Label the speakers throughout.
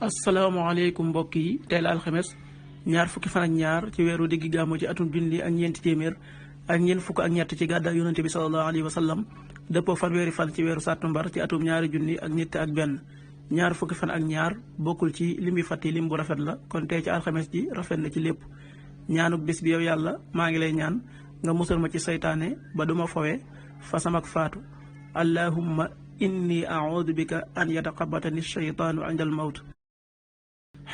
Speaker 1: asalaamaaleykum mbokk yi tey la alxames ñaar fukki fan ak ñaar ci weeru diggi gàmmu ci atum junni ak ñeenti téeméer ak ñeent fukk ak ñett ci gàddaay yonente bi sallallahu alayhi wa sallam dëppoo fanweeri fan ci weeru sàttumbar ci atum ñaari junni ak nit ak benn ñaar fukki fan ak ñaar bokkul ci lim bi fàtti lim bu rafet la kon tey ci alxames ji rafet na ci lépp ñaanuk bés bi yow yàlla maa ngi lay ñaan nga musal ma ci saytaane ba duma fowe fa samak faatu allahumma inni a'udhu bika an yataqabbatani shaytaanu inda al mawt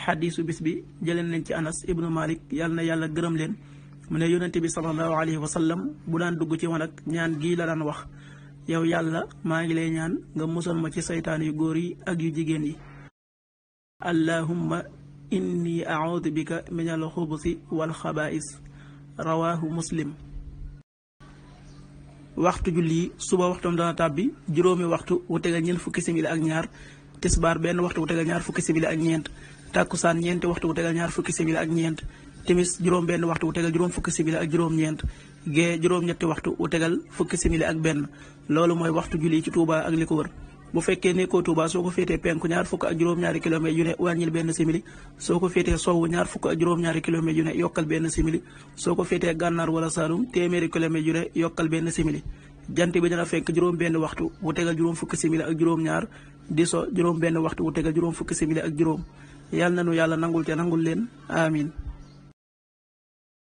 Speaker 1: xadiisu bis bi jëleen nañ ci anas ibnu malik yàlla na yàlla gërëm leen mu ne yonente bi sallallahu alayhi wa sallam bu daan dugg ci wanag ñaan gii la daan wax yow yàlla maa ngi lay ñaan nga musal ma ci saytaan yu góor yi ak yu jigéen yi allahumma inni a'udhu bika min al xubusi wal xabaa'is rawaahu muslim. waxtu julli suba waxtam dana tàbbi juróomi waxtu wu tegal ñeent fukki simili ak ñaar tisbaar benn waxtu wu tegal ñaar fukki simili ak ñeent tàkkusaan ñeenti waxtu wu tegal ñaar fukki simili ak ñeent timis juróom benn waxtu wu tegal juróom fukki simili ak juróom ñeent gee juróom ñetti waxtu wu tegal fukki simili ak benn loolu mooy waxtu julli ci Touba ak li ko wër bu fekkee nekkoo Touba soo ko féetee penku ñaar fukk ak juróom-ñaari kilomètres yu ne wàññil benn simili soo ko féetee sowwu ñaar fukk ak juróom-ñaari kilomètres yu ne yokkal benn simili soo ko féetee gànnaar wala Saalum téeméeri kilomètres yu ne yokkal benn simili jant bi dana fekk juróom benn waxtu wu tegal juróom fukki simili ak juróom ñaar di so juróom benn waxtu wu tegal juróom fukki simili ak juróom yàlla na nu yàlla nangul te nangul leen amin